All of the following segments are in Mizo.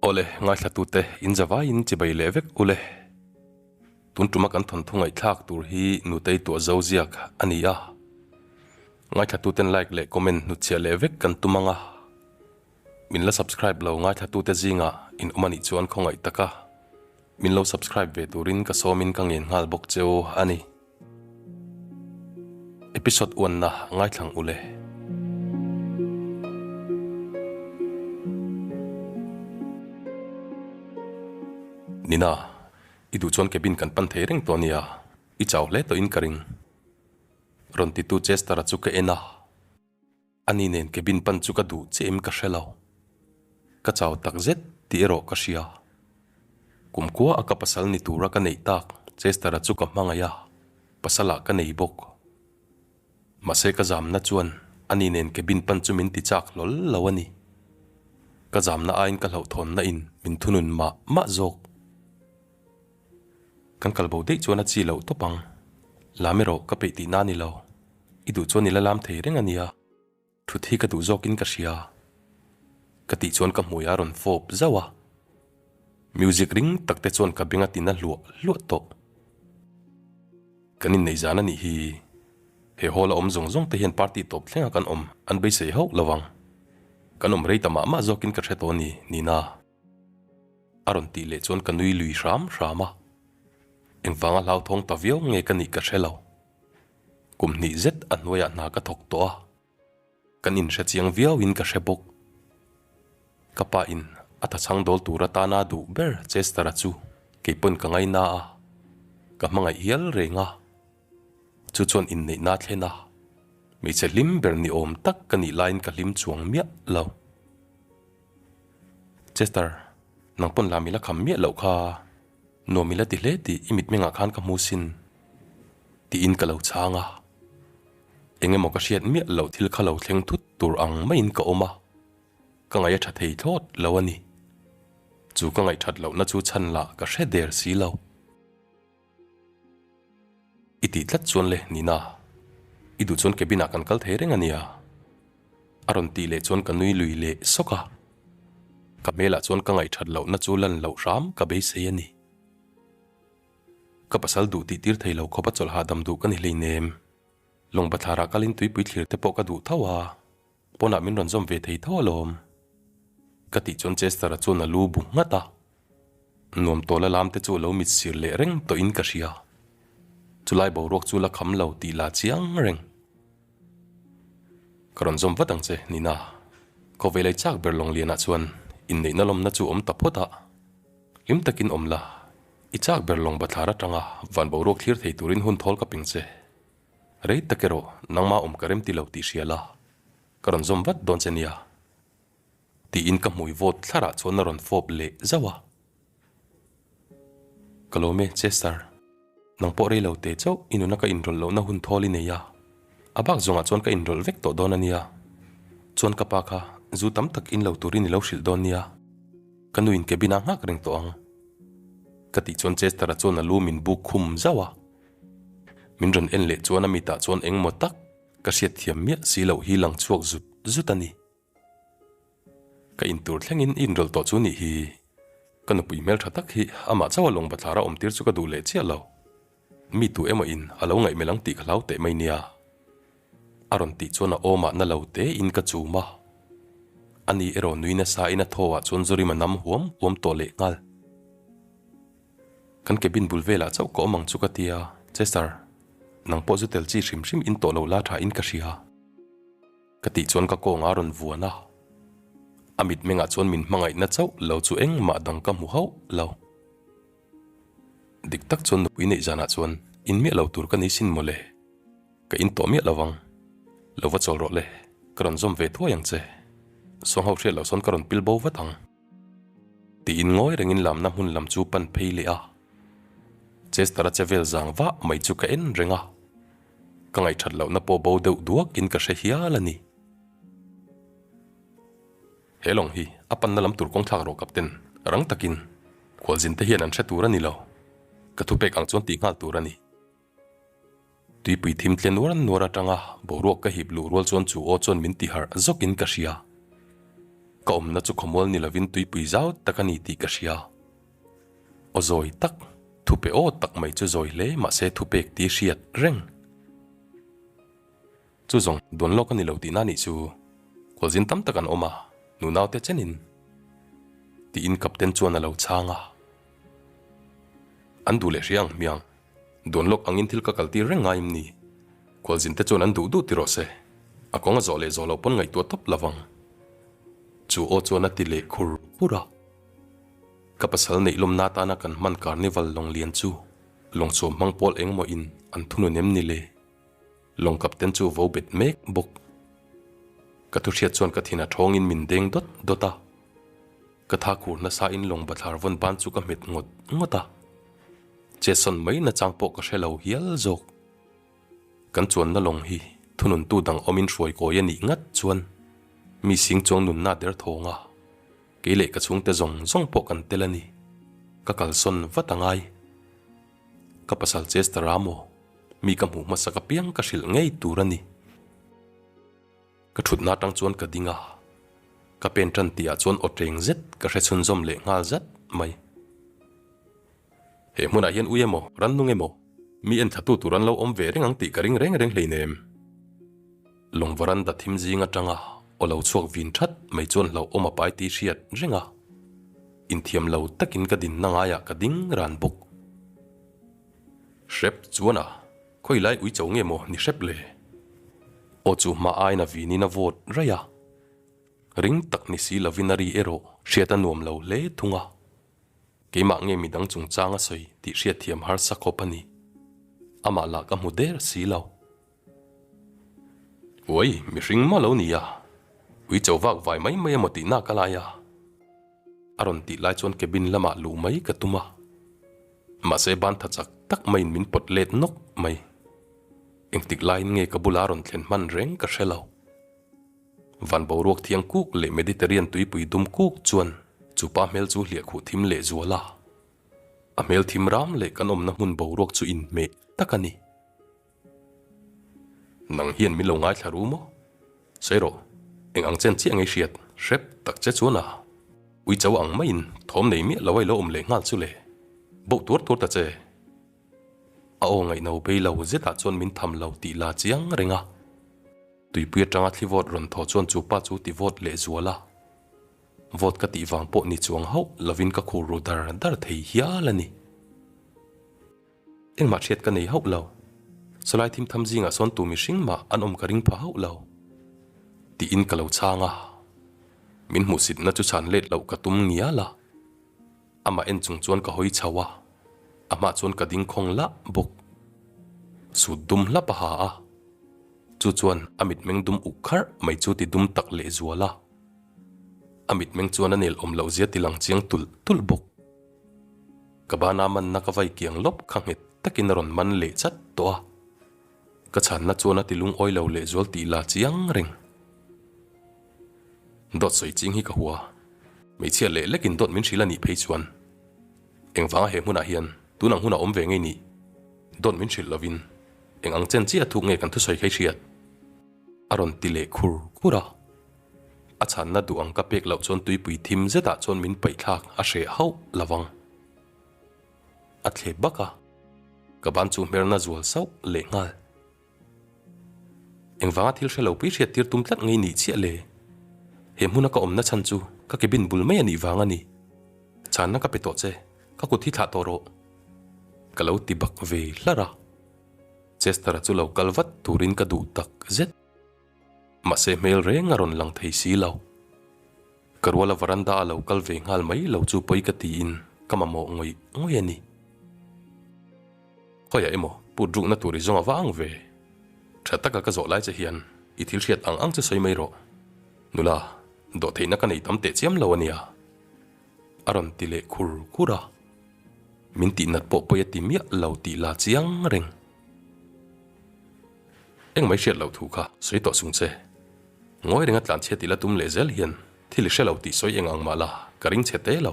Awle, ngaithlatute in zavaiin chibai leh vek ule. Tun tuma kan thawnthu ngaihthlak tur hi Nutei tuah zo ziak a ni a. Ngaithlatuten like leh comment hnutchhiah leh vek kan tum ang a. Min la subscribe lo ngaithlatute zingah in awm a nih chuan khawngaih taka min lo subscribe ve turin ka sawmin ka ngen nghal bawk cheu a ni. Episode uanna ngaithlang ule. Nina, i duh chuan cabin kan pan thei reng tawh nia, i chau hle tawhin ka ring. Rawn titu Chester-a chu ka en a. Ani nen cabin pan chu ka duh che em ka hre lo. Ka chau tak zet tih erawh ka hria. Kum kua a ka pasal ni tura ka neih tak Chester-a chu ka hmangaih a, pasalah ka nei bawk. Mahse ka zamna chuan ani nen cabin pan chu min ti chak hlawl lo a ni. Ka zamna aiin ka hlauhthawnna in min thunun mah mah zawk. Kan kal bo daih chuan a chi loh tawp ang. Lam erawh ka peih tihna a ni lo. I duh chuan i la lam thei reng a nia. Thut hi ka duh zawkin ka hria. Ka tih chuan ka hmui a rawn fawp zauh a. Music ring tak te chuan ka beng a tina hluah hluah tawh. Kan inneih zan a nih hi. He hall a awm zawng zawng te hian party tawp thlenga kan awm an beisei hauh lo ang. Kan awm rei ta mah mah zawkin ka hre tawh a ni, Nina. A rawn tih leh chuan ka nui lui hram hram a. Engvanga hlauthawng ta viau nge ka nih ka hre lo. Kum hnih zet a hnuaiah hna ka thawk tawh a, kan inhre chiang viauin ka hre bawk. Ka pa in a thachhang dawl tur atana duh ber Chester-a chu kei pawn ka ngaina a, ka hmangaih hial reng a. Chu chuan inneihna thlen a, hmeichhe hlim ber ni awm tak ka nih laiin ka hlim chuang miah lo. Chester, nang pawn lam i la kham miah loh kha, nuam i la ti hle tih i mitmengah khan ka hmu sin, tiin ka lo chhang a. Eng emaw ka hriat miah loh thil kha lo thleng thut tur ang maiin ka awm a, ka ngaih a tha thei thlawt lo a ni. Chu ka ngaih that lohna chu chhan lah ka hre der si lo. I tih tlat chuan le Nina, i duh chuan cabin ah kan kal thei reng a nia. A rawn tih leh chuan ka nui lui leh sawk a. Ka hmelah chuan ka ngaihthat lohna chu lan loh hram ka beisei a ni. Ka pasal duh tih tir thei lo khawp a chawlh hahdam duh ka ni hleinem. Lawng bathlarah kalin tuipui thlir te pawh ka duh tho a, pawnah min rawn zawm ve thei tho alawm. Ka tih chuan Chester-a chuan a lu bu nghat a. Nuam tawla lam te chu a lo mit sir leh reng tawhin ka hria. Chulai boruak chu la kham lo tih la chiang reng. Ka rawn zawm vat ang che, Nina. Khawvelai chak ber Lawnglianah chuan inneihna lawmna chu awm ta phawt a. Hlim takin awm la, i chak ber lawng bathlar atanga van boruak thlir thei turin hun thawl ka ping che. Rei tak erawh nangma awm ka rem ti lo tih hria la, ka rawn zawm vat dawn che nia. Tiin ka hmui vawt thlarah chuan a rawn fawp leh zauh a. Ka lawm e, Chester. Nang pawh rei lo te chauh i nuna ka inrawlh lohna hun thawl i nei a. A bak zawngah chuan ka inrawlh vek tawh dawn a nia. Chuan ka pa kha zu tam tak in lo turin i lo hrilh dawn nia. Ka nuin cabin-ah nghak reng tawh ang. Ka tih chuan Chester-a chuan a lu min buk khum zauh a. Min rawn en leh chuan a mitah chuan engmaw tak ka hriatthiam miah si loh hi lang chhuak zut zut a ni. Ka intur thlengin i inrawlh tawh chu nih hi. Ka nupui hmeltha tak hi amah chauha lawng bathlara awm tir chu ka duh leh chiah lo. Mi tu emaw in a lo ngaih melh ang tih ka hlau teh mai nia. A rawn tih chuan a awmah na lo te in ka chum a. Ani erawh nui nasa in a thaw ah chuan Zorima nam huam huam tawh leh nghal. Kan cabin bul velah chauh ka awm ang chu ka tia, Chester, nang pawh zu tel chi hrim hrim in tawh lo la tha in ka hria. Ka tih chuan ka kawng a rawn vuan a, a mitmengah chuan min hmangaihna chauh lo chu engmah dang ka hmu hauh lo. Dik tak chuan nupui neih zanah chuan in miah lo tur ka ni sin mawle, ka in tawh miah lo vang. Lo va chawl rawh le, ka rawn zawm ve thuai ang che. Sawngho hriat loh sawn ka rawn pil bo vat ang. Tiin ngawi rengin lamna hmun lam chu pan phei leh a. Chester-a che vel zang vah mai chu ka en reng a. Ka ngaihthat lohna pawh bo deuh duakin ka hre hial a ni. He lawng hi a panna lam tur kawng thlak rawh Captain, rang takin khualzin te hian an hre tur a ni lo. Ka thupek ang chuan tih nghal tur a ni. Tuipui thim tle nuar nuar atanga boruak ka hip luh rual chuan chu aw chuan min ti harh zawkin ka hria. Ka awmna chu khawmual ni lovin tuipui zau tak a ni tih ka hria. Aw zawi tak, thupe aw tak mai chu zawi hle mahse thupek tih hriat reng. Chu zawng duan lawk a ni lo tihna nih chu khualzin tam tak an awm a, nunaute chenin tiin Captain chuan a lo chhang a. An duh leh hria ang hmiang, duan lawk angin thil ka kaltir reng ngai em ni? Khualzin te chuan an duh duh ti rawh se, a kawng a zawh leh zawh loh pawn ngaihtuah tawp lo vang. Chu aw chuan a ti leh khur khur a. Ka pasal neih lawmna atana kan hman carnival lawng lian chu lawngchhuam hmang pawl engemaw in an thunun em ni le? Lawng captain chu vo bet mek bawk. Ka thu hriat chuan ka thin a thawngin min deng dawt dawt a. Ka tha khur nasa in lawng bathlar vawn ban chu ka hmet ngawt ngawt a. Che sawn mai nachang pawh ka hre lo hial zawk. Kan chuanna lawng hi thununtu dang awmin hruai kawi a nih ngat chuan mi sing chuang nunna der thawng a. Kei leh ka chhungte zawng zawng pawh kan tel a ni. Ka kalsawn vat a ngai. Ka pasal Chester a maw? Mi ka hmuh hmasak apiang ka hrilh ngei tur a ni. Ka thutna atang chuan ka ding a, ka pen tan tihah chuan aw teng zet ka hre chhunzawm leh nghal zat mai. He hmunah hian ui emaw, rannung emaw, mi en thlatu tur an lo awm ve reng ang tih ka ring reng reng hleinem. Lawng varanda thim zing atanga aw lo chhuak vin that mai chuan hlauhawm a pai tih hriat reng a, inthiam lo takin ka dinna ngaiah ka ding ran bawk. Hrep chuan a, khawi lai ui cho nge maw ni hrep le? Aw chu hma aiin a vinin a vawt raih a, ring tak ni si lovin a ri erawh hriat a nuam lo hle thung a. Keimah nge midang chungchang a sawi tih hriatthiam harsa khawp a ni. Amah lah ka hmu der si lo. Uai, mihring maw lo ni a? Ui cho vak vai mai mai emaw tihna ka lai a. A rawn tih lai chuan cabin lamah luh mai ka tum a. Mahse ban tha chak tak maiin min pawt let nawk mai. Engtik laiin nge ka bula rawn thlen hman reng ka hre lo. Van boruak thiang kuk leh Mediterranean tuipui dum kuk chuan chu pa hmel chu hliah khuh thim leh zual a. A hmel thim ram leh kan awmna hmun boruak chu inhmeh tak a ni. Nang hian min lo ngaithla ru maw? Sawi rawh, eng ang chen chiah ngei hriat hrep tak che chuan a ui cho ang maiin thawm nei miah lo a i lo awm leh nghal chu le. Boh tuar tuar ta che. A aw ngaihno bei lo zetah chuan min tham lo tih la chiang reng a. Tuipui atanga thli vawt rawn thaw chuan chu pa chu ti vawt leh zual a. Vawt ka tih vang pawh ni chuang hauh lovin ka khur ru dar dar thei hial a ni. Engmah hriat ka nei hauh lo. Sawlai thim tham zingah sawn tu mihring mah an awm ka ring pha hauh lo. Tiin ka lo chhang a. Min hmuhsitna chu chhan let loh ka tum ngial a. Amah en chung chuan ka hawi chho a, a hmah chuan ka ding khawng lah bawk. Sut dum hlap a ha a. Chu chuan a mitmeng dum uk kharh mai chu ti dum tak leh zual a. A mitmeng chuan a nel awm loh zia ti lang chiang tulh tulh bawk. Ka bana manna ka vai kiang lawp kha nghet takin a rawn man leh chat tawh a. Ka chhanna chuan a ti lungawi lo leh zual tih la chiang reng. Dawt sawi ching hi ka hua. Hmeichhia leh lekin dawt min hrilh a nih phei chuan engvanga he hmunah hian tun ang hunah awm ve ngei nih? Dawt min hrilh lovin eng ang chen chiah thuk nge kan thusawi kha i hriat? A rawn ti leh khur khur a. A chhanna duh ang ka pek loh chuan tuipui thim zetah chuan min paihthlak a hreh hauh lo vang. A thlep bak a, ka ban chu hmerna zual sauh leh nghal. Engvanga thil hre lo pui hriat tir tum tlat ngei nih chiah le? He hmuna ka awmna chhan chu ka cabin bul mai a nih vang a ni. Chhanna ka pe tawh che, ka kut hi thlah tawh rawh. Ka lo ti bak ve hlar a. Chester-a chu lo kal vat turin ka duh tak zet. Mahse hmel reng a rawn lang thei si lo. Ka ruala varanda a lo kal ve nghal mai lo chu pawi ka tiin ka mamawh ngawih ngawih a ni. Khawiah emaw put rukna tur i zawng a va ang ve. Tha taka ka zawh lai che hian i thil hriat ang ang chu sawi mai rawh. Nula, dawhtheihna ka nei tam teh chiam lo a nia. A rawn ti leh khur khur a. Min tihnat pawh pawi a ti miah lo tih la chiang reng. Engmah i hriat loh thu kha sawi tawh sung che. Ngawi renga tlanchhia tih la tum leh zel hian thil i hre lo tih sawi eng ang mah la ka ring chhe te lo.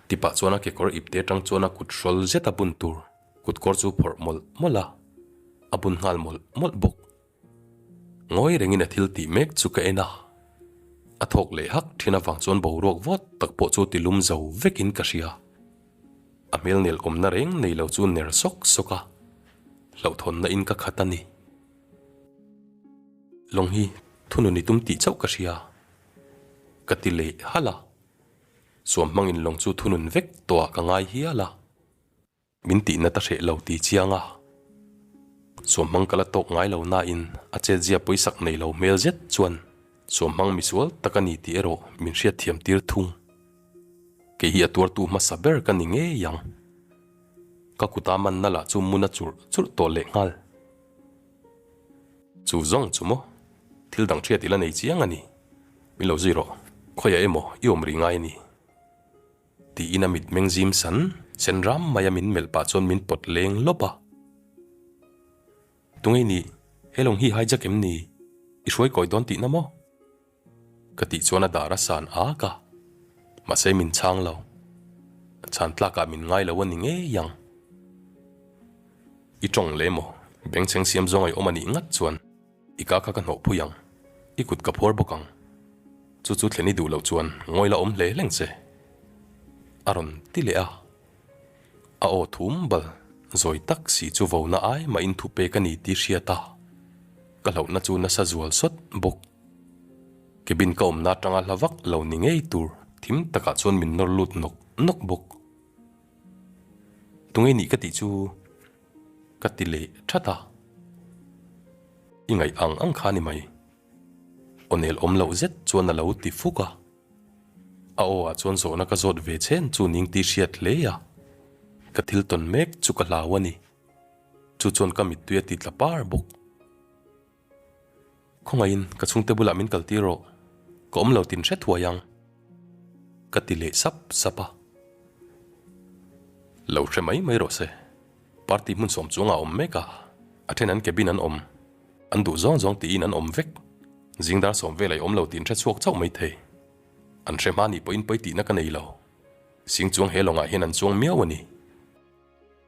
Tipah chuan a kekawr ipte atang chuan a kut hrawl zet a bun tur kutkawr chu phawrh mawlh mawlh a, a bun nghal mawlh mawlh bawk. Ngawi rengin a thil tih mek chu ka en a. A thawk leh hak thin avang chuan boruak vawt tak pawh chu ti lum zo vekin ka hria. A hmel nel awmna reng nei lo chu ner sawk sawk a, hlauhthawnna in ka khat a ni. Lawng hi thunun i tum tih chauh ka hria. Ka ti leh halh a. Suam hmangin lawng chu thunun vek tawhah ka ngai hial a. Min tihna ta hreh lo ti chiang a. Suam hmang ka la tawk ngai lo nain a chetzia pawisak nei lo hmel zet chuan suam hmang misual tak a ni tih erawh min hriatthiam tir thung. Kei hi a tuartu hmasa ber ka ni ngei ang. Ka kuta manna lah chu mun a churh churh tawh lehnghal. Chu zawng chu maw? Thil dang hriat i la nei chiang a ni. Min lo zui rawh, khawiah emaw i awm rih ngai a ni. Tiin a mitmeng zim san sen ram mai a min melh pah chuan min pawt leng lawp a. Tunge nih, he lawng hi hijack em ni? I hruai kawi dawn tihna maw? Ka tih chuan a dar a san ak a, mahse min chhang lo. Chhan tlakah min ngai lo a ni ngei ang. I tawng leh maw? Bengchheng siam zawng a i awm a nih ngat chuan i ka kha ka hnawh phui ang, i kut ka phuar bawk ang. Chu chu thlen i duh loh chuan ngawi la awm hle hleng che. A rawn ti leh a. A aw thum bal zawi tak si chu vona ai mahin thu pek a ni tih hriat a, ka hlauhna chu nasa zual sawt bawk. Cabin ka awmna atanga hla vak lo ni ngei tur thim takah chuan min nawr lut nawk nawk bawk. Tunge nih ka tih chu ka ti leh that a, i ngaih ang ang kha ni mai. Aw nel awm loh zet chuan a lo ti fuk a, a aw ah chuan zawhna ka zawt ve chhen chu ning tih hriat hle a, ka thil tawn mek chu ka hlau a ni. Chu chuan ka mittui a ti tla par bawk. Khawngaihin ka chhungte bulah min kaltir rawh, ka awm lo tin hre thuai ang, ka ti leh sap sap a. Lo hre mai mai rawh se, party hmun sawm chuangah a awm mek a, a then an cabin an awm, an duh zawng zawng tiin an awm vek, zingdar sawm vel a i awm lo tin hre chhuak chauh mai thei. An hre hma nih pawhin pawi tihna ka nei lo, sing chuang he lawngah hian an chuang miau a ni.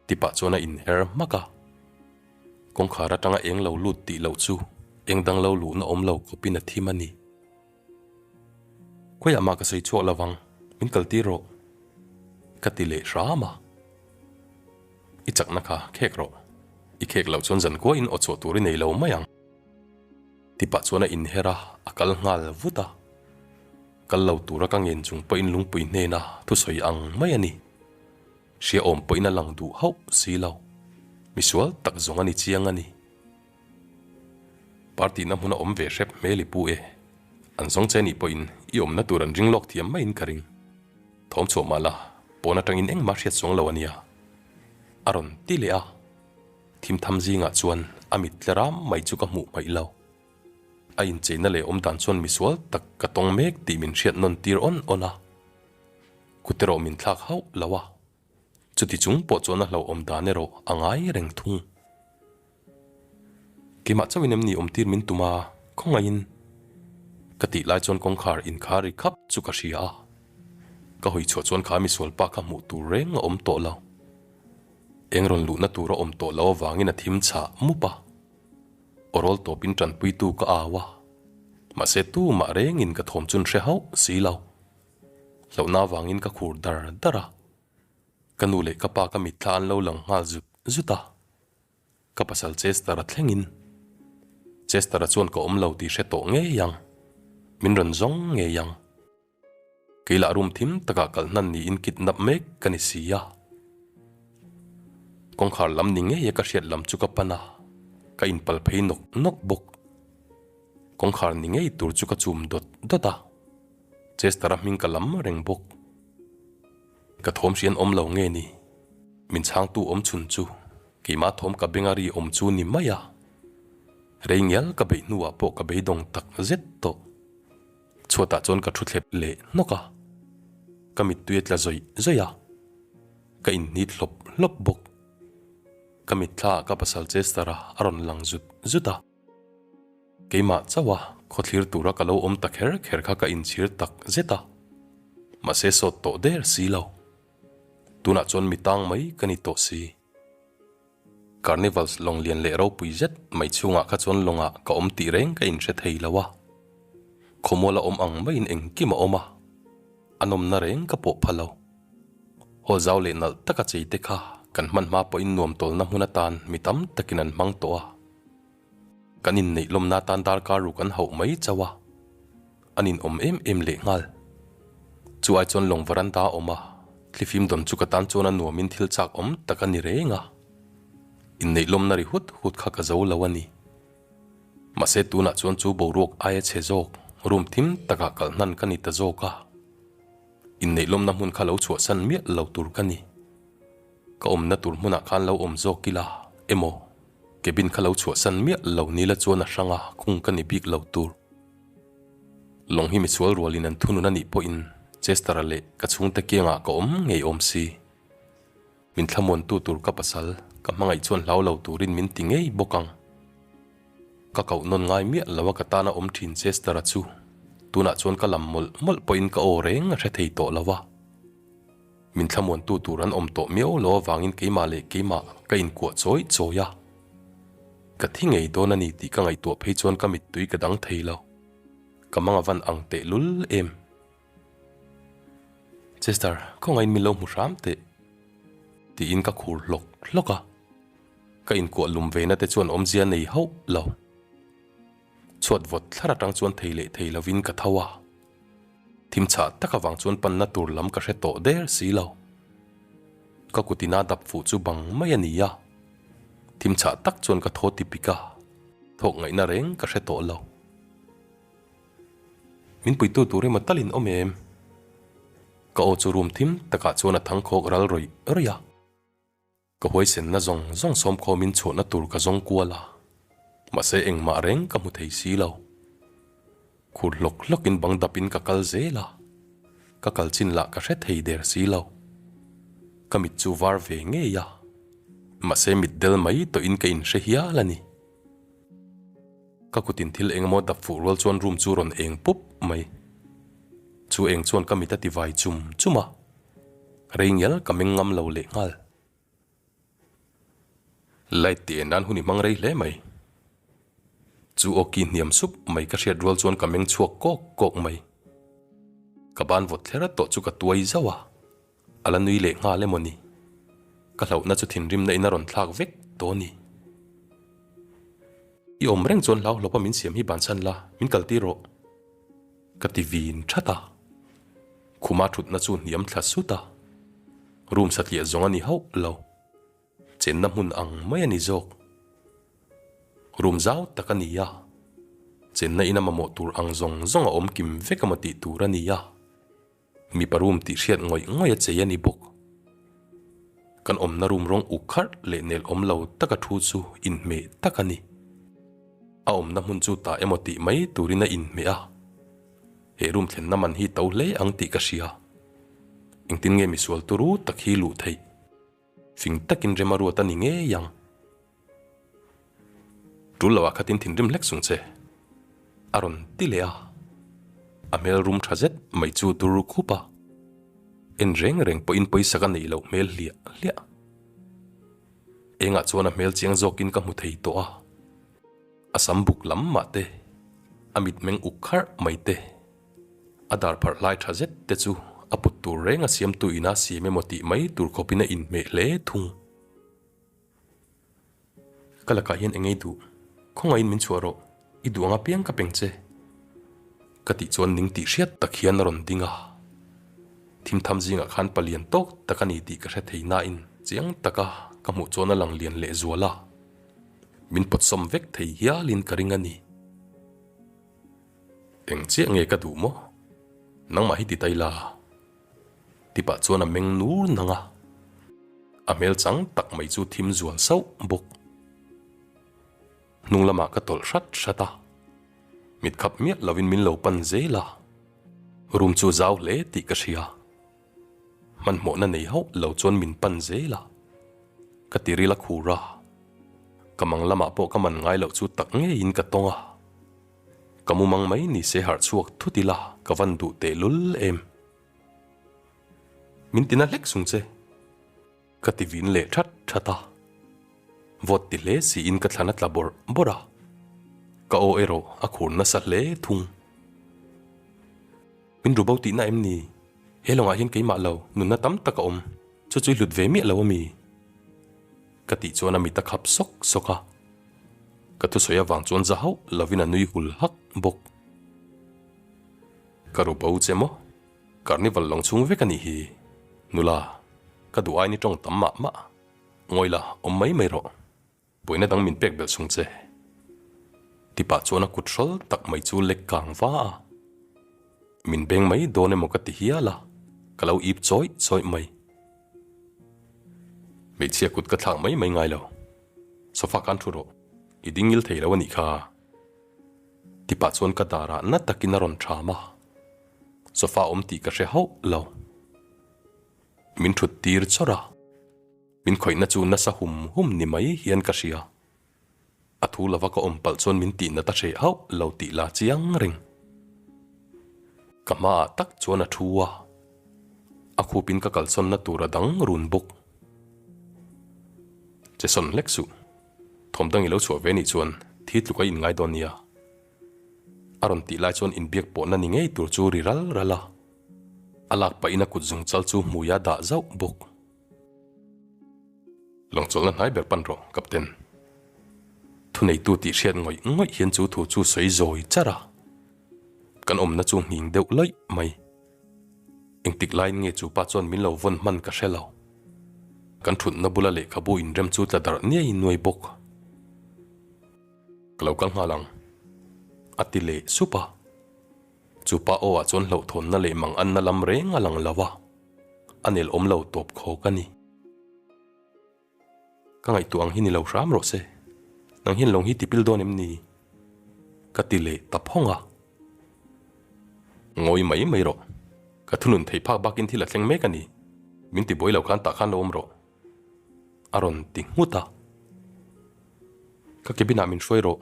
Ti pah chuan a inher hmak a, kawngkhar atanga eng lo lut tih loh chu eng dang lo luhna awm lo khawpin a thim a ni. Khawiah mah ka sawi chhuak lo vang, min kaltir rawh, ka ti leh hram a. I chakna kha khek rawh, i khek loh chuan zankuain aw chhuah tur i nei lo mai ang. Ti pah chuan a inher a, a kal nghal vut a. Kal lo tura ka ngen chung pawhin lungpui hnena thusawi ang mai a ni. Hriaawm pawhin a lang duh hauh si lo. Misual tak zawng a ni chiang a ni. Party na hmun a awm ve hrep hmel i pu e. An zawng che nih pawhin i awmna tur an ring lawk thiam maiin ka ring. Thawm chhuah mah la, pawn atangin engmah hriat chuang lo a nia. A rawn ti leh a. Thim tham zingah chuan a mit tle ram mai chu ka hmuh hmaih lo. A incheina leh awmdan chuan misual tak ka tawng mek tih min hriat nawn tir awn awn a. Kut erawh min thlak hauh lo a, chuti chung pawh chuan a hlauhawm dan erawh a ngai reng thung. Keimah chauhin em ni awmtir min tum a, khawngaihin ka tih lai chuan kawngkhar inkhar ri khap chu ka hria a, ka hawi chhuah chuan kha misual pa kha hmuh tur reng a awm tawh lo. Eng rawn luhna tur a awm tawh lo avangin a thim chhah mup a, aw rawl tawpin tanpuitu ka au a, mahse tumah rengin ka thawm chun hre hauh si lo. Hlauhna avangin ka khur dar dar a, ka nu leh ka pa ka mitthla an lo lang nghal zut zut a, ka pasal Chester-a thlengin. Chester-a chuan ka awm lo tih hre tawh ngei ang, min rawn zawng ngei ang. Kei lah room thim takah kalh hnan niin kidnap mek ka ni si a. Kawngkhar lam ni ngeia ka hriat lam chu ka pan a, ka inpal phei nawk nawk bawk. Kawngkhar ni ngei tur chu ka chum dawt dawt a. Chester-a hming ka lam reng bawk. Ka thawm hrian awm lo nge ni? Min chhangtu awm chhun chu keimah thawm ka benga ri awm chu ni mai a. Rei ngial ka beih hnuah pawh ka beidawng tak zet tawh. Chhuatah chuan ka thu thlep leh hnawk a. Ka mittui a tla zawih zawih a. Ka inhnit hlawp hlawp bawk. Ka mitthlaah ka pasal Chester-a a rawn lang zut zut a. Keimah chauh a khawthlir tura ka lo awm ta kher kher kha ka inchhir tak zet a, mahse sawt tawh der si lo. Tunah chuan mi tang mai ka ni tawh si. Carnivals lawng lian leh ropui zet mai chhungah kha chuan lawngah ka awm tih reng ka inhre thei lo a. Khawmuala awm ang maiin engkim a awm a, a nawmna reng ka pawh pha lo. Hall zau leh nalh taka chei te kha kan hman hma pawhin nuam tawlna hmun atan mi tam takin an hmang tawh a. Kan inneih lawmna atan darkar ruk an hauh mai chauh a, an inawm em em leh nghal. Chu ai chuan lawng varanda a awm a, thlifim dawn chu ka tan chuan a nuamin thil chak awm tak a ni reng a. Inneih lawmna ri hut hut kha ka zo lo a ni. Mahse tunah chuan chu boruak aia chhe zawk, room thim takah kalh hnan ka ni ta zawk a. Inneih lawmna hmun kha lo chhuahsan miah lo tur ka ni. Ka awmna tur hmunah khan lo awm zawk ila emaw, cabin kha lo chhuahsan miah lo ni la chuan a hranga khung ka ni bik lo tur. Lawng hi misual rualin an thunun a nih pawhin Chester-a leh ka chhungte kiangah ka awm ngei awm si. Min thlamuantu tur ka pasal ka hmangaih chuan hlau lo turin min ti ngei bawk ang. Ka koh nawn ngai miah lo a ka tana awm thin Chester-a chu tunah chuan ka lam mawlh mawlh pawhin ka aw reng a hre thei tawh lo a. Min thlamuantu tur an awm tawh miau lo avangin keimah leh keimah ka inkuah chawi chawi a. Ka thi ngei dawn a ni tih ka ngaihtuah phei chuan ka mittui ka dang thei lo. Ka mang a van ang tehlul em. Chester, khawngaihin min lo hmu hram teh, tiin ka khur hlawk hlawk a. Ka inkuah lum ve na te chuan awmzia nei hauh lo. Chhuat vawt thlar atang chuan thei leh thei lovin ka tho a. Thim chhah tak avang chuan panna tur lam ka hre tawh der si lo. Ka kutina dap fuh chu bang mai a ni a. Thim chhah tak chuan ka thaw ti pik a, thawk ngaihna reng ka hre tawh lo. Min puitu tur emaw talin awm em? Ka aw chu room thim takah chuan a thang khawk ral rawih rawih a. Ka huaisenna zawng zawng sawmkhawmin chhuahna tur ka zawng kual a, mahse engmah reng ka hmu thei si lo. Khur hlawk hlawkin bang dapin ka kal zel a, ka kal chin lah ka hre thei der si lo. Ka mit chu var ve ngei a, mahse mit del mai tawhin ka inhre hial a ni. Ka kutin thil engemaw dap fuh rual chuan room chu rawn eng pup mai. Chu eng chuan ka mit a ti vai chum chum a, rei ngial ka meng ngam lo leh nghal. Light tih en nan hun i hmang rei hle mai. Chu aw ki hniam sup mai ka hriat rual chuan ka meng chhuak kawk kawk mai. Ka ban vawt thler tawh chu ka tuai zauh a. A la nui leh nghal emaw ni? Ka hlauhna chu thinrimna in a rawn thlak vek tawh a ni. I awm reng chuan hlau hlawpa min siam hi bansan la, min kal tir rawh. Ka ti vin that a. Khuma thutna chu hniam thla sut a. Room satliah zawng a ni hauh lo. Chenna hmun ang mai a ni zawk. Room zau tak a ni a. Chenna in a mamawh tur ang zawng zawng a awm kim vek emaw tih tur a ni a. Mipa room tih hriat ngawih ngawih a chei a ni bawk. Kan awmna room rawng uk kharh leh nel awm lo taka thu chu inhmeh tak a ni. A awmna hmun chu tah emaw tih mai turin a inhmeh a. He room thlenna man hi to hle ang tih ka hria. Engtin nge misual turu tak hi luh theih? Fing takin rem a ruat a ni ngei ang. Tul loah khatin thinrim hlek sung che. A rawn ti leh a. A hmel rum tha zet mai chu dur khup a. En reng reng pawhin pawisa ka neih loh hmel hliah hliah. Engah chuan a hmel chiang zawkin ka hmu thei tawh a. A sam buk lam mah te, a mitmeng uk kharh mai te, a dar pharh hlai tha zet te chu a put tur reng a siamtu ina siam emaw tih mai tur khawpin a inhmeh hle thung. Ka lakah hian eng ei duh? Khawngaihin min chhuah rawh, i duh ang apiang ka peng che. Ka tih chuan ning tih hriat tak hian a rawn ding a. Thimtham zingah khan palian tawk tak a ni tih ka hre thei nain chiang taka ka hmuh chuan a lang lian leh zual a. Min pawtsawm vek thei hialin ka ring a ni. Eng chiah nge ka duh maw? Nangmah hi ti ta ila. Tipah chuan a meng nur nang a, a hmel chang tak mai chu thim zual sauh bawk. Hnung lamah ka tawlh hrat hrat a, mit khap miah lovin min lo pan zel a, room chu zau hle tih ka hria. Hmanhmawhna nei hauh lo chuan min pan zel a, ka tiril a khur a, ka mang lamah pawh ka man ngai loh chu tak ngeiin ka tawng a. Ka mumang mai ni se harh chhuak thut ila ka van duh teh lul em. Min tina hlek sung che. Ka ti vin leh that that a. Vawt ti hle siin ka thlan a tla bawrh bawrh a. Ka aw erawh a khur nasa hle thung. Min ru bo tihna em ni? He lawngah hian keimah lo, nunna tam tak a awm. Chu chu i hlut ve miah lo a mi? Ka tih chuan a mit a khap sawk sawk a. Ka thusawi avang chuan za hauh lovin a nui hul hak bawk. Ka ru bo che maw? Carnival lawng chhung vek a nih hi. Nula, ka duh aini tawng tam mah mah. Ngawi la, awm mai mai rawh. Buaina dang min pek belh chung che. Tipah chuan a kut hrawl tak mai chu lek kang va a. Min beng mai dawn emaw ka ti hial a, ka lo ip chawih chawih mai. Hmeichhia kut ka thlak mai mai ngai lo. Sofa khan thu rawh, i ding ngil thei lo a nih kha. Tipah chuan ka darah na takin a rawn ṭham a. Sofa awm tih ka hre hauh lo. Min ṭhut tir chawrh a. Min khawihna chu nasa hum hum ni mai hian ka hria. A thu lova ka awm palh chuan min tihna ta hreh hauh lo tih la chiang reng. Ka hmaah tak chuan a thu a, a khupin ka kalsawnna tur a dang run bawk. Che sawn hlek suh, thawm dang i lo chhuah ve nih chuan thi tluk a inngai dawn nia. A rawn tih lai chuan inbiak pawhna ni ngei tur chu ri ral ral a, a lak pahin a kut zungchal chu hmui a dah zauh bawk. Lawngchawlhna hnai ber pan rawh, Captain. Thuneitu tih hriat ngawih ngawih hian chu thu chu sawi zawi char a. Kan awmna chu nghing deuh lawih mai. Engtik laiin nge chu pa chuan min lo vawn hman ka hre lo. Kan thutna bula lehkhabu inrem chu tla darh niai nuai bawk. Ka lo kal nghal ang, a ti leh sup a. Chu pa aw ah chuan hlauhthawnna leh manganna lam reng a lang lo a. A nel awm lo tawp khawk a ni. Ka ngaihtuah ang hi ni lo hram rawh se. Nang hian lawng hi tipil dawn em ni? Ka ti leh ta phawng a. Ngawi mai mai rawh. Ka thunun thei phak bakin thil a thleng mek a ni. Min ti buai lo khan tah khan lo awm rawh. A rawn ti nghut a. Ka cabin ah min hruai rawh.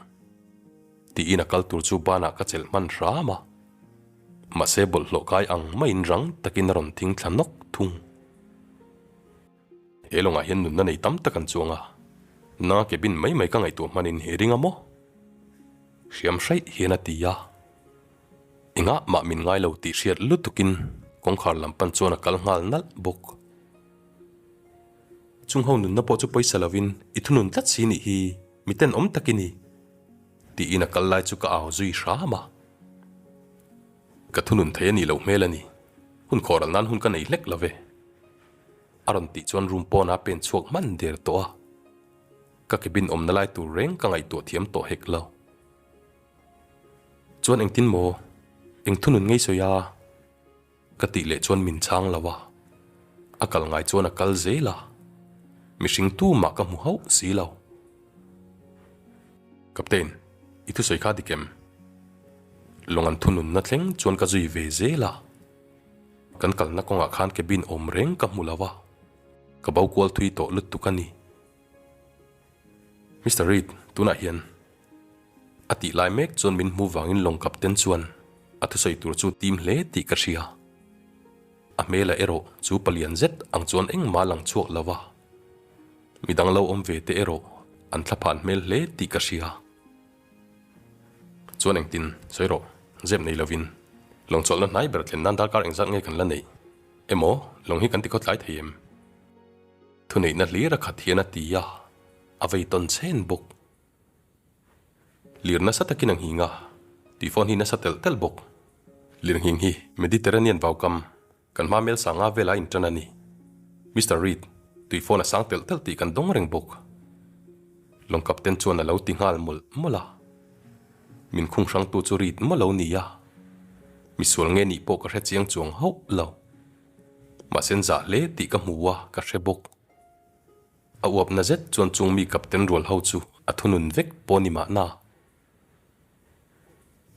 Tiin a kal tur chu banah ka chelh hman hram a. Mahse bawlhhlawh kai ang maiin rang takin a rawn thing thla nawk thung. He lawngah hian nunna nei tam tak an chuang a, nanga cabin mai mai ka ngaihtuah hmanin i ring a maw? Hriam hraih hian a ti a. Engah mah min ngai lo tih hriat lutukin kawngkhar lam pan chuan a kal nghal nalh bawk. Chung ho nunna pawh chu pawisa lovin i thunun tlat si nih hi mi tenawm tak i ni. Tiin a kal lai chu ka au zui hram a. Ka thunun thei a nih loh hmel a ni. Hun khawhral nan hun ka nei hlek lo ve. A rawn tih chuan room pawn a pen chhuak hman der tawh a. Ka cabin awmna lai tur reng ka ngaihtuah thiam tawh hek lo. Chuan engtin maw? Eng thunun ngei sawi a? Ka tih leh chuan min chhang lo a, a kal ngai chuan a kal zel a, mihring tumah ka hmu hauh si lo. Captain, i thusawi kha dik em? Lawng an thununna thleng chuan ka zui ve zel a, kan kalna kawngah khan cabin awm reng ka hmu lo a, ka bo kual thui tawh lutuk a ni. Mister Reid, tunah hian. A tih lai mek chuan min hmu vangin lawng captain chuan a thusawi tur chu tim hle tih ka hria. A hmelah erawh chu palian zet ang chuan engmah a lang chhuak lo va, midang lo awm ve te erawh an thlaphan hmel hle tih ka hria. Chuan engtin, sawi rawh, zep nei lovin lawng chawlhna hnai ber thlen nan darkar engzat nge kan la neih emaw lawng hi kan ti khawtlai thei em? Thuneihna hlir a khat hian a ti a, a vei tawn chhen bawk. Lir nasa takin a nghing a, tih phone hi nasa telh telh bawk. Lir nghing hi Mediterranean vaukam kan hma mel sanga vela a intan a ni. Mister Reid, tui phone a sang telh telh tih kan dawng reng bawk. Lawng captain chuan a lo ti nghal mawlh mawlh a. Min khung hrangtu chu Reid maw lo ni a? Misual nge nih pawh ka hre chiang chuang hauh lo. Mahse an zah hle tih ka hmu a, ka hre bawk. A uapna zet chuan chung mi captain rual ho chu a thunun vek pawh ni mahna.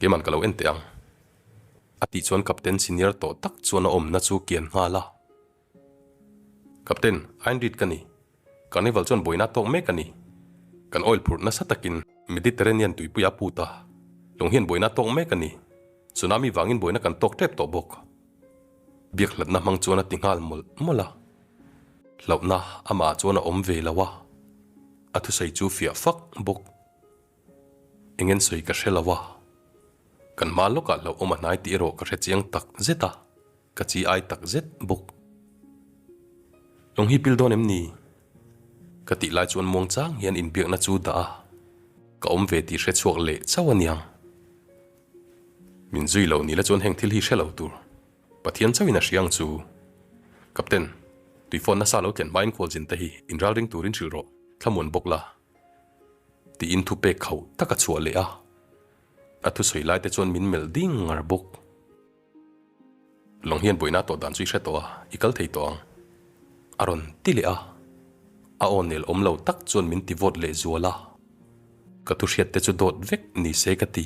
Keiman ka lo en teh ang. A tih chuan captain senior tawh tak chuan a awmna chu kian nghal a. Captain, Ayn Reid ka ni. Carnival chuan buaina tawk mek a ni. Kan oil phurh nasa takin Mediterranean tuipui a put a. Lawng hian buaina tawk mek a ni. Tsunami vangin buaina kan tawk tep tawh bawk. Biak hlatna hmang chuan a ti nghal mawlh mawlh a. Hlauhna amah chuan a awm ve lo a, a thusawi chu fiah fak bawk. Eng en sawi ka hre lo a. Kan hma lawkah hlauhawm a hnai tih erawh ka hre chiang tak zet a, ka chi ai tak zet bawk. Lawng hi pil dawn em ni? Ka tih lai chuan muang chang hian inbiakna chu dah a, ka awm ve tih hre chhuak leh chauh a niang. Min zui lo ni la chuan heng thil hi hre lo tur. Pathian chauhin a hria ang chu. Captain, tui phone nasa lo tlen hmain khualzin te hi inralring turin hrilh rawh, thlamuan bawk la. Tiin thu pek khauh tak a chhuah leh a. A thusawi lai te chuan min melh ding ngar bawk. Lawng hian buaina tawh dan chu i hre tawh a, i kal thei tawh ang. A rawn ti leh a. A aw nel awm lo tak chuan min ti vawt leh zual a. Ka thu hriat te chu dawt vek ni se ka ti.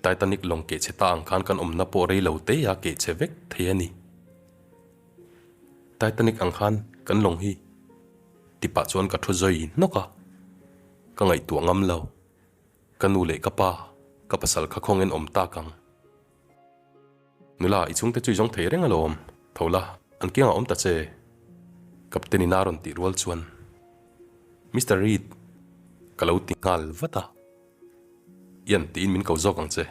Titanic lawng keh chhe ta ang khan kan awmna pawh rei lo te a keh chhe vek thei a ni. Titanic ang khan kan lawng hi ti pah chuan ka thu zawi hnawk a. Ka ngaihtuah ngam lo. Ka nu leh ka pa, ka pasal kha khawngin awm tak ang. Nula, i chhungte chu i zawng thei reng alawm. Tho la, an kiangah awm ta che. Captain in a rawn tih rual chuan, Mister Reid, ka lo ti nghal vat a. Ian tiin min ko zawk ang che,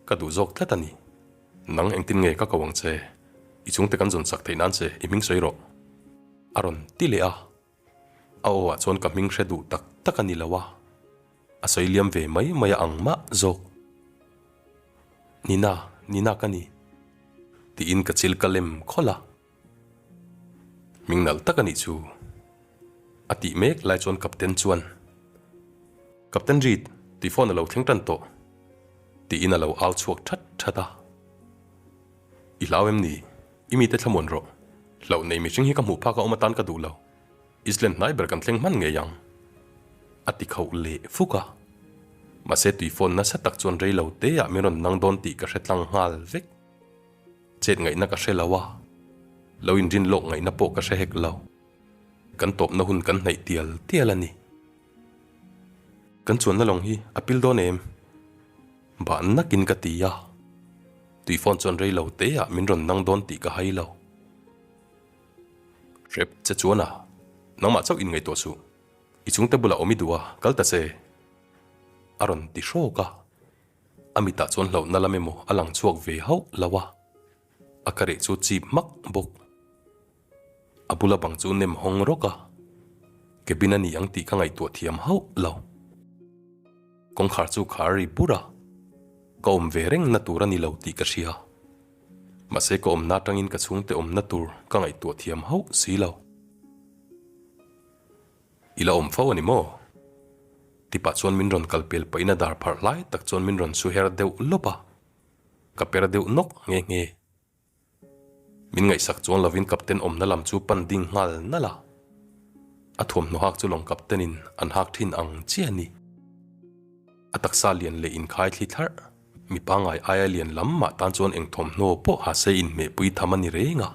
ka duh zawk tlat a ni. Nang engtin nge ka ko ang che? I chhungte kan zawn sak theih nan che, i hming sawi rawh. A rawn ti leh a. A aw ah chuan ka hming hre duh tak tak a ni lo a, a sawi liam ve mai mai a ang mah zawk. Nina, Nina ka ni. Tiin ka chil ka lem khawlh a. Hming nalh tak a nih chu. A tih mek lai chuan Captain chuan, Captain Reed, tih phone a lo thleng tan tawh. Tiin a lo au chhuak that that a. I hlau em ni? I mite thlamuan rawh. Hlauh nei mihring hi ka hmuh phak a awm atan ka duh lo. Island hnai ber kan thleng hman ngei ang. A ti khauh leh fuk a. Mahse tui phone nasa tak chuan rei lo te ah min rawn nang dawn tih ka hre tlang nghal vek. Chet ngaihna ka hre lo a. Lo inrin lawk ngaihna pawh ka hre hek lo. Kan tawpna hun kan hnaih tial tial a ni. Kan chuanna lawng hi a pil dawn em? Bah nakin ka ti a. Tui phone chuan rei lo te ah min rawn nang dawn tih ka hai lo. Hrep che chuan a, nangmah chauh in ngaihtuah suh. I chhungte bulah awm i duh a, kal ta che. A rawn ti hrawk a. A mitah chuan hlauhna lam emaw a lang chhuak ve hauh lo a. A ka reh chu chip hmak bawk. A bula bang chu nem hawng rawk a, cabin a ni ang tih ka ngaihtuah thiam hauh lo. Kawngkhar chu khar ri bur a, ka awm ve reng na tur a ni lo tih ka hria. Mahse ka awmna atangin ka chhungte awmna tur ka ngaihtuah thiam hauh si lo. I la awm fo a ni maw? Tipah chuan min rawn kal pel pahin a dar pharh hlai tak chuan min rawn su her deuh lawp a, ka per deuh nawk nghe nghe. Min ngaihsak chuan lovin Captain awmna lam chu pan ding nghal nalh a. A thuamhnaw hak chu lawng Captain in an hak thin ang chiah a ni. A taksa lian leh inkhai thli thlarh, mi pangngai aia lian lam mah tan chuan eng thawmhnaw pawh ha se inhmehpui tham a ni reng a.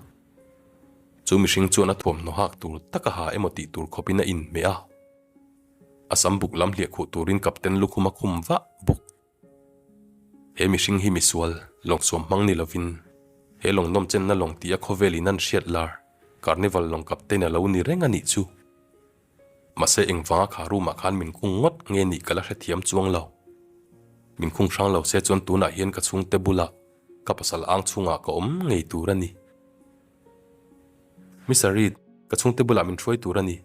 Chu mihring chuan a thuamhnaw hak tur tak a ha emaw tih tur khawpin a inhmeh a. A sam buk lam hliah khuh turin Captain lukhum a khum vah bawk. He mihring hi misual, lawngsuam hmang ni lovin, he lawng nawmchenna lawng tih a khawvel in an hriat lar, Carnival lawng captain a lo ni reng a nih chu. Mahse engvanga kha room ah khan min khung ngawt nge nih ka la hrethiam chuang lo. Min khung hrang lo se chuan tunah hian ka chhungte bulah ka pasal ang chhungah ka awm ngei tur a ni. Mister Reid, ka chhungte bulah min hruai tur a ni.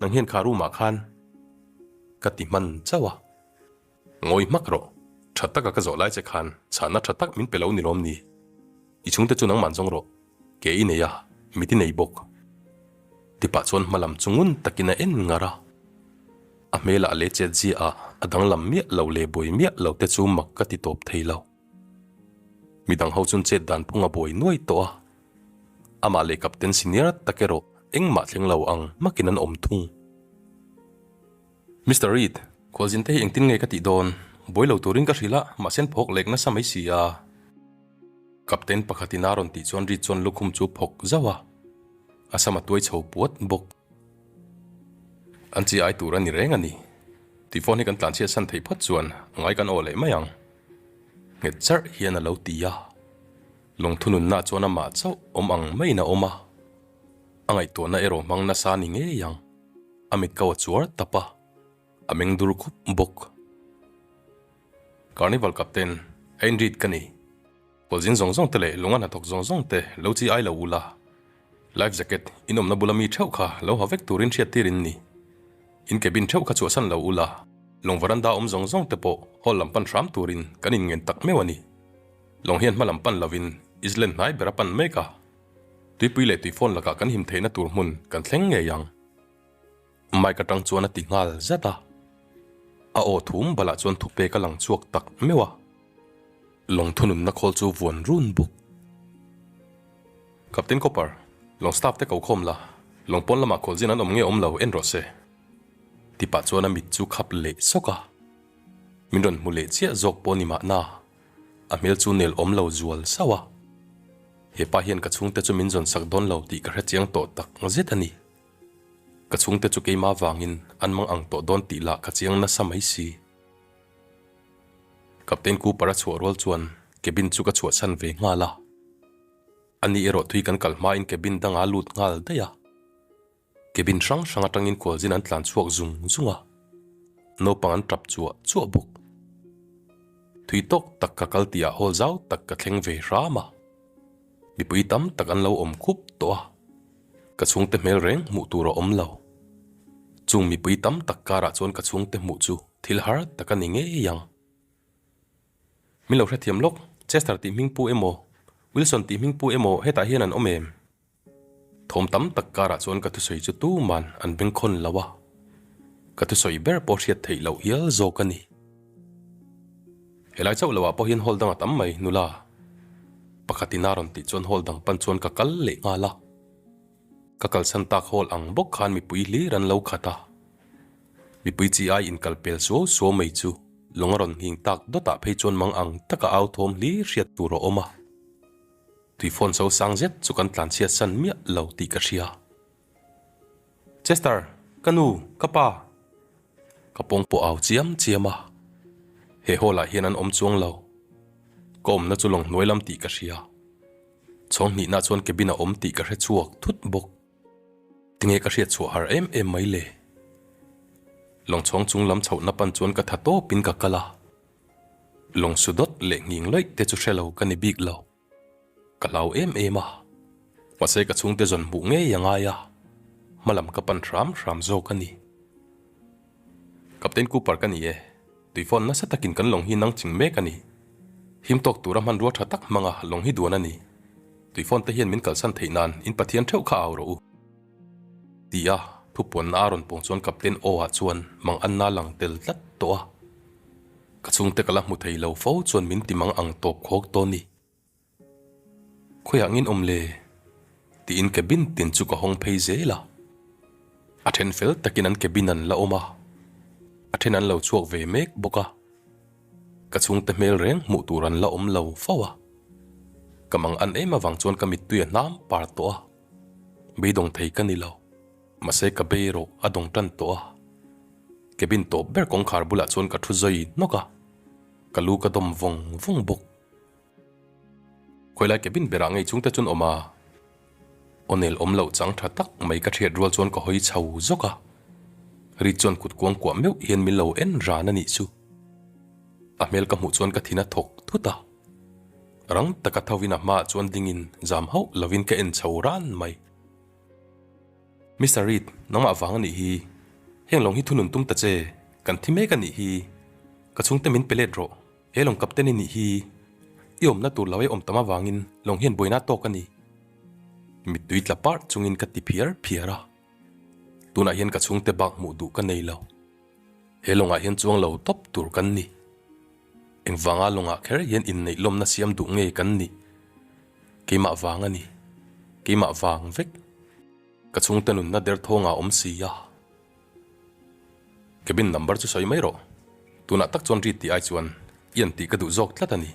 Nang hian kha room ah khan ka ti hman chauh a. Ngawi hmak rawh, tha taka ka zawh lai che khan chhahna tha tak min pe lo ni lawm ni? I chhungte chu nangman zawng rawh, ke i nei a, mit i nei bawk. Tipah chuan hma lam chu ngun takin a en ngar a. A hmelah leh chet zia ah a danglam miah lo leh buai miah lo te chu mak ka ti tawp thei lo. Midang ho chuan chet dan phung a buai nuai tawh a. Amah leh Captain senior tak erawh engmah thleng lo ang hmakin an awm thung. Mister Reid, khualzin te hi engtin nge ka tih dawn? Buai lo turin ka hrilh a, mahse an phawk lek nasa mai si a. Captain pakhatin a rawn tih chuan Reid chuan lukhum chu phawk zauh a, a sam a tuai chho puat bawk. An chi ai tur a ni reng a ni. Tih phone hi kan tlanchhiat san theih phawt chuan ngai kan aw leh mai ang. Nghet charh hian a lo ti a. Lawngthununna chuan amah chauh awm ang maiin a awm a. A ngaihtuahna erawh hmang nasa ni ngei ang. A mit kau a chuar tap a, a meng dur khup bawk. Carnival Captain, Ayn Reid ka ni. Kawlzin zawng zawng te leh lung a hnathawk zawng zawng te lo chi ai lo ula. Life jacket in awmna bula mi theuh kha lo ha vek turin hriattir in ni. In cabin theuh kha chhuahsan lo ula, lawng veranda awm zawng zawng te pawh hall lam pan hram turin kan inngen tak meuh a ni. Lawng hian hma lam pan lovin Island hnai ber a pan mek a. Tuipui leh tuifawn lakah kan him theihna tur hmun kan thleng ngei ang. Mike atang chuan a ti nghal zat a. A aw thum balah chuan thupek a lang chhuak tak meuh a. Lawng thununna khawl chu vuan run bawk. Captain Copper, lawng staff te ko khawm la, lawng pawn lamah khualzin an awm nge awm lo en rawh se. Ti pah chuan a mit chu khap leh sawk a. Min rawn hmu leh chiah zawk pawh ni mahna, a hmel chu nel awm lo zual sauh a. He pa hian ka chhungte chu min zawn sak dawn lo tih ka hre chiang tawh tak zet a ni. Ka chhungte chu keimah vangin an mang ang tawh dawn tih lah ka chiang nasa mai si. Captain Cooper a chhuah rual chuan cabin chu ka chhuahsan ve nghal a. Ani erawh thui kan kal hmain cabin danga lut nghal daih a. Cabin hrang hrang atangin khualzin an tlan chhuak zung zung a. Naupang an tap chuah chuah bawk. Thui tawk tak ka kal tihah hall zau tak ka thleng ve hram a. Mipui tam tak an lo awm khup tawh a. Ka chhungte hmel reng hmuh tur a awm lo. Chung mipui tam tak karah chuan ka chhungte hmuh chu thil har tak a ni ngei ang. Min lo hrethiam lawk, Chester tih hming pu emaw, Wilson tih hming pu emaw hetah hian an awm em? Thawm tam tak karah chuan ka thusawi chu tuman an bengkhawn lo a, ka thusawi ber pawh hriat theih loh hial zawk a ni. Helai chauh loah pawh hian hall dang a tam mai, nula. Pakhatin a rawn tih chuan hall dang pan chuan ka kal leh nghal a. Ka kalsan tak hall ang bawk khan mipui hlir an lo khat a. Mipui chi ai inkal pel suau suau mai chu lawng a rawn nghing tak dawtah phei chuan mang ang taka au thawm hlir hriat tur a awm a. Tui phone so sang zet chu kan tlanchhiat san miah lo tih ka hria. Chester, ka nu, ka pa! Ka pawng pawh au chiam chiam a, he hall ah hian an awm chuang lo. Ka awmna chu lawng hnuai lam tih ka hria. Chhawng hnihna chuan cabin a awm tih ka hre chhuak thut bawk. Tinge ka hriat chhuah har em em mai le? Lawng chhawng chung lam chhohna pan chuan ka tha tawpin ka kal a. Lawng su dawt leh nghing lawih te chu hre lo ka ni bik lo. Ka hlau em em a, mahse ka chhungte zawn hmuh ngei a ngai a, hmalam ka pan hram hram zawk a ni. Captain Cooper ka ni e, tuifawn nasa takin kan lawng hi nang ching mek a ni. Him tawk tura hmanrua tha tak hmanga lawng hi duan a ni. Tuifawn te hian min kalsan theih nan in Pathian theuh kha au rawh u. Ti a, thupuanna a rawn pawng chuan Captain Aw-ah chuan mang anna lang tel tlat tawh a. Ka chhungte ka la hmu thei lo fo chuan min ti mang ang tawp khawk dawn ni. Khawiah ngin awm le? Tiin cabin tin chu ka hawng phei zel a. A then fel takin an cabin an la awm a, a then an lo chhuak ve mek bawk a. Ka chhungte hmel reng hmuh tur an la awm lo fo a. Ka mang an em avang chuan ka mittui a hnam par tawh a. Beidawng thei ka ni lo. Mahse ka bei erawh a dawng tan tawh a. Cabin tawp ber kawngkhar bulah chuan ka thu zawi hnawk a, ka lu ka dawm vawng vawng bawk. Khawilai cabin berah ngei chhungte chuan awm a, aw nel awm loh chang tha tak mai ka hriat rual chuan ka hawi chho zawk a. Reed chuan kut kuang kuah meuh hian min lo en ran a nih chu. A hmel ka hmuh chuan ka thin a thawk thut a. Rang taka thovin a hmaah chuan dingin zam hauh lovin ka en chho ran mai. Mister Reed, nangmah vang a nih hi. Heng lawng hi thunun tum ta che, kan thi mek a nih hi. Ka chhungte min pe let rawh, he lawng captain i nih hi. I awmna tur lo ei awm tam avangin lawng hian buaina tawk a ni. Mittui tla parh chungin ka ti phiar phiar a. Tunah hian ka chhungte bak hmuh duh ka nei lo. He lawngah hian chuang lo tawp tur kan ni. Engvanga lawngah kher hian inneih lawmna siam duh nge kan nih? Keimah vang a ni. Keimah vang vek. Ka chhungte nunna derthawngah awm si a. Cabin number chu sawi mai rawh. Tunah tak chuan ri tih ai chuan i an tih ka duh zawk tlat a ni.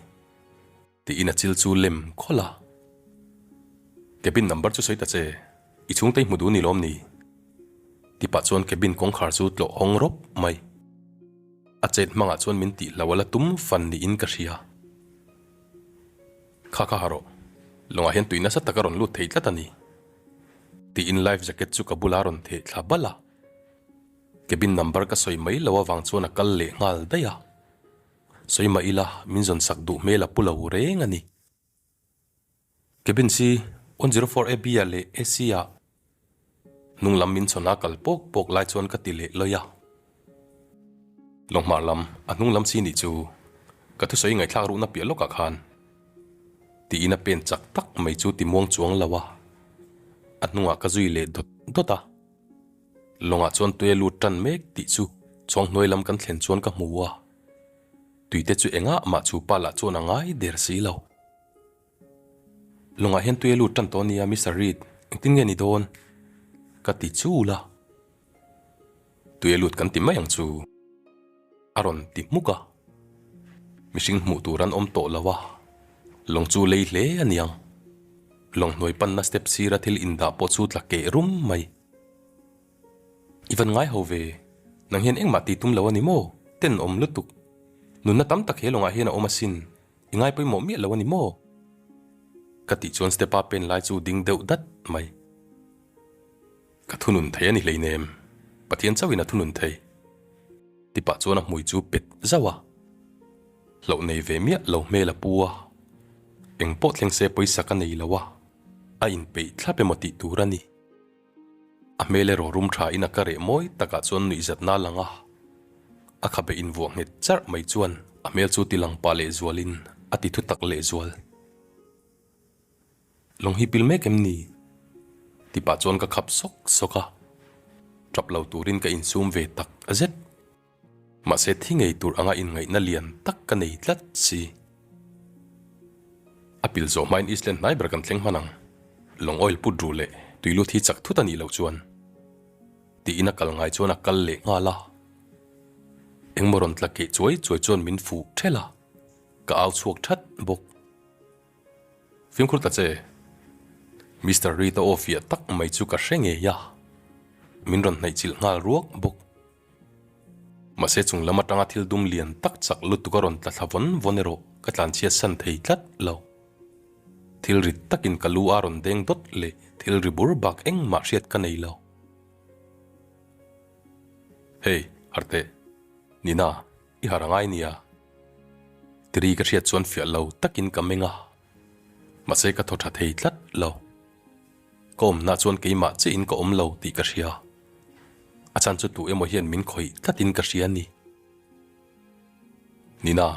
Tiin a chil chu lem khawlh a. Cabin number chu sawi ta che, i chhungte i hmu duh ni lawm ni? Ti pah chuan cabin kawngkhar chu tlawh hawng rawp mai. A chet hmangah chuan min tih hlo a la tum fan niin ka hria. Kha kha ha rawh, lawngah hian tui nasa tak a rawn lut thei tlat a ni. Tiin life jacket chu ka bula rawn theh thla balh a. Cabin number ka sawi mai lo avang chuan a kal leh nghal daih a. Sawi mah ila min zawn sak duh hmel a pu lo reng a ni. Cabin si 104 AB ah leh AC ah hnung lam min chhawn a kal pawk pawk lai chuan ka ti leh lawi a. Longhmar lam a hnung lam si nih chu ka thusawi ngaihthlak ruhna piah lawkah khan tiin a pen chak tak mai chu ti muang chuang lo a, a hnungah ka zui leh dawt dawt a. Lawngah chuan tui a lut tan mek tih chu chawng hnuai lam kan thlen chuan ka hmu a, tuite chu engah mah chu pa lah chuan a ngai der si lo. Lawngah hian tui a lut tan tawh a nia Mister Reid, engtin nge ni dawn? Ka ti chul a. Tui a lut kan ti mai ang chu a rawn ti hmuk a. Mihring hmuh tur an awm tawh lo a, lawng chu lei hle a niang. Lawng hnuai panna step sira thil indah pawh chu tla keh rum mai. I van ngai ho ve, nang hian engmah tih tum lo a ni maw? Tenawm lutuk. Nunna tam tak he lawngah hian a awm asin, i ngai pawimawh miah lo a ni maw? Ka tih chuan step-a pen lai chu ding deuh dat mai. Ka thunun thei a ni hleinem, Pathian chauhin a thunun thei. Tipah chuan a hmui chu pet zauh a, hlauh nei ve miah lo hmel a pu a, eng pawh thleng se pawisa ka nei lo a, a inpeih thlap emaw tih tur a ni. A hmel erawh rum tha in a ka reh mawi takah chuan nuihzatna a lang a, a khabe invuah nghet charh mai chuan a hmel chu ti lang pah lehzualin a ti thu tak lehzual. Lawng hi pil mek em ni? Ti pah chuan ka khap sawk sawk a, tap lo turin ka insum ve tak zet. Mahse thi ngei tur anga inngaihna lian tak ka nei tlat si. A pil zawh hmain Eastland hnai ber kan thleng hman ang. Lawng oil put ru leh tuilut hi chak thut a nih loh chuan. Tiin a kal ngai chuan a kal leh nghal a. Engmaw rawn tla keh chuai chuai chuan min fuh ṭhelh a, ka au chhuak ṭhat bawk. Fimkhur ta che. Mister Reed a aw fiah tak mai chu ka hre ngei a, min rawn hnaihchilh nghal ruak bawk. Mahse chung lam atanga thil dum lian tak chak lutuk a rawn tla thla vawn vawn erawh ka tlanchhiat san thei tlat lo. Thil rit takin ka lu a rawn deng dawt leh thil ri bur bak engmah hriat ka nei lo. Hey, Harte. Nina, i harh angai nia. Tiri ka hriat chuan fiah lo takin ka meng a, mahse ka thaw tha thei tlat lo. Ka awmna chuan keimah chiahin ka awm lo tih ka hria. A chhan chu tu emaw hian min khawih tlatin ka hria a ni. Nina.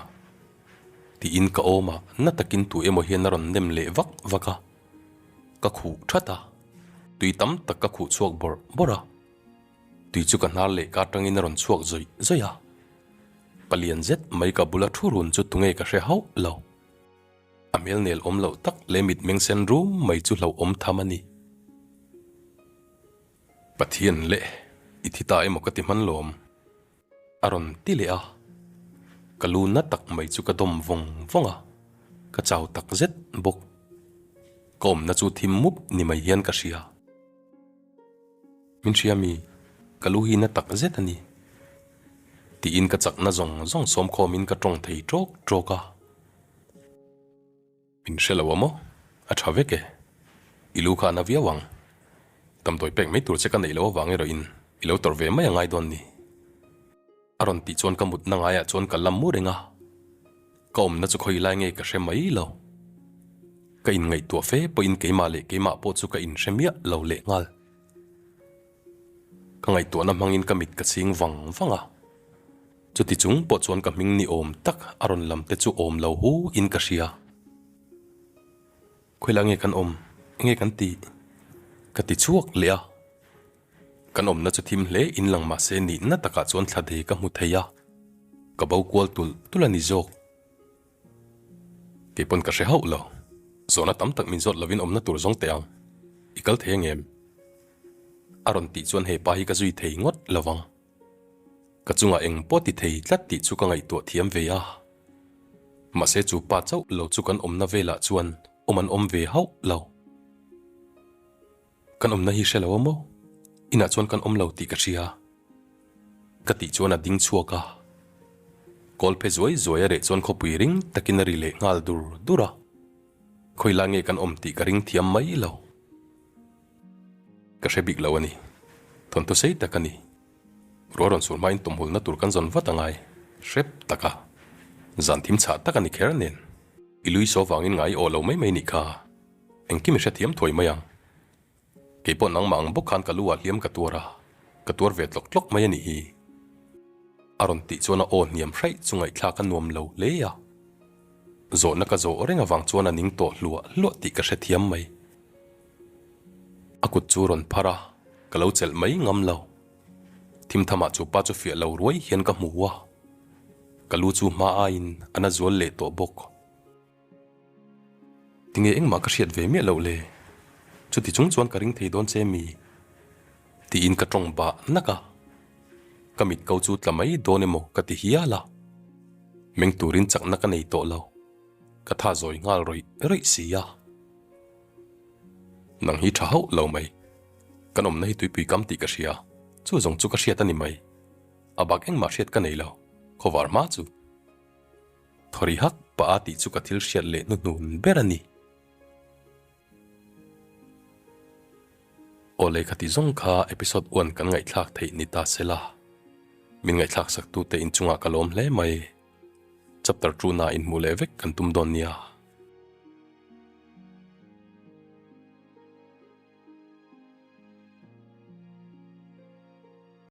Tiin ka awm a, na takin tu emaw hian a rawn nem leh vak vak a. Ka khuh that a, tui tam tak ka khuh chhuak bawrh bawrh a. Tui chu ka hnar leh ka atangin a rawn chhuak zawih zawih a. Palian zet mai ka bula thu run chu tunge ka hre hauh lo. A hmel nel awm loh tak leh mitmeng sen rum mai chu hlauhawm tham a ni. Pathian leh i thi ta emaw ka ti hman lawm? A rawn ti leh a. Ka lu na tak mai chu ka dawm vawng vawng a, ka chau tak zet bawk. Ka awmna chu thim mup ni mai hian ka hria. Min hria mi, ka lu hi na tak zet a ni. Tiin ka chakna zawng zawng sawmkhawmin ka tawng thei tawk tawk a. Min hre lo a maw? A tha vek e. I lu kha a na viau ang. Damdawi pek mai tur che ka neih loh avang erawhin i lo tawrh ve mai a ngai dawn ni. A rawn tih chuan ka mutna ngaiah chuan ka la mu reng a, ka awmna chu khawi lai nge ka hre mai lo. Ka inngaihtuah fe pawhin keimah leh keimah pawh chu ka inhre miah lo lehnghal. Ka ngaihtuahna hmangin ka mit ka chhing vang vang a, chuti chung pawh chuan ka hming ni awm tak a rawn lam te chu awm lo hu in ka hria. Khawilah nge kan awm? Enge kan tih? Ka ti chhuak leh a. Kan awmna chu thim hle in lang mahse nihna takah chuan thla dei ka hmu thei a, ka bo kual tulh tulh a ni zawk. Kei pawn ka hre hauh lo, zawhna tam tak min zawt lovin awmna tur zawng teh ang, i kal thei ang em? A rawn tih chuan hepa hi ka zui thei ngawt lo vang. Ka chungah eng pawh ti thei tlat tih chu ka ngaihtuah thiam ve a. Mahse chu pa chauh lo chu kan awmna velah chuan awm an awm ve hauh lo. Kan awmna hi hre lo a maw? Inah chuan kan awm lo tih ka hria. Ka tih chuan a ding chhuak a. Kawl phe zuai zuai a reh chuan khawpui ring takin a ri leh nghal dur dur a. Khawilai nge kan awm tih ka ring thiam mai lo. Ka hre bik lo a ni. Thawnthu sei tak a ni. Ruah rawn sur hmain tawmhulna tur kan zawn vat a ngai hrep tak a. Zan thim chhah tak a ni kher nen. I lui saw vangin ngai aw lo mai mai nih kha. Engkim i hrethiam thuai mai ang. Kei pawh nangmah ang bawk khan ka lu ah hliam ka tuar a, ka tuar ve tlawk tlawk mai a nih hi. A rawn tih chuan a aw hniam hraih chu ngaihthlak a nuam lo hle a. Zawhna ka zawh reng avang chuan a ning tawh hluah hluah tih ka hrethiam mai. A kut chu rawn phar a, ka lo chelh mai ngam lo. Thimthamah chu pa chu fiah lo ruai hian ka hmu a, ka lu chu hma aiin a na zual leh tawh bawk. Tinge engmah ka hriat ve miah loh le? Chuti chung chuan ka ring thei dawn che mi? Tiin ka tawng bah nak a, ka mit ko chu tla mai dawn emaw ka ti hial a, meng turin chakna ka nei tawh lo, ka tha zawi nghal rawih rawih si a. Nang hi tha hauh lo mai. Kan awmna hi tuipui kam tih ka hria, chu zawng chu ka hriat a ni mai. A bak engmah hriat ka nei lo, khawvar hma chu. Thawri hak pah a tih chu ka thil hriat leh hnuhnun ber a ni. Aw lei kha ti zawng kha episode one kan ngaihthlak theih ni ta se la. Min ngaihthlak sak tute inchungah ka lawm hle mai. Chapter two na inhmuh leh vek kan tum dawn nia.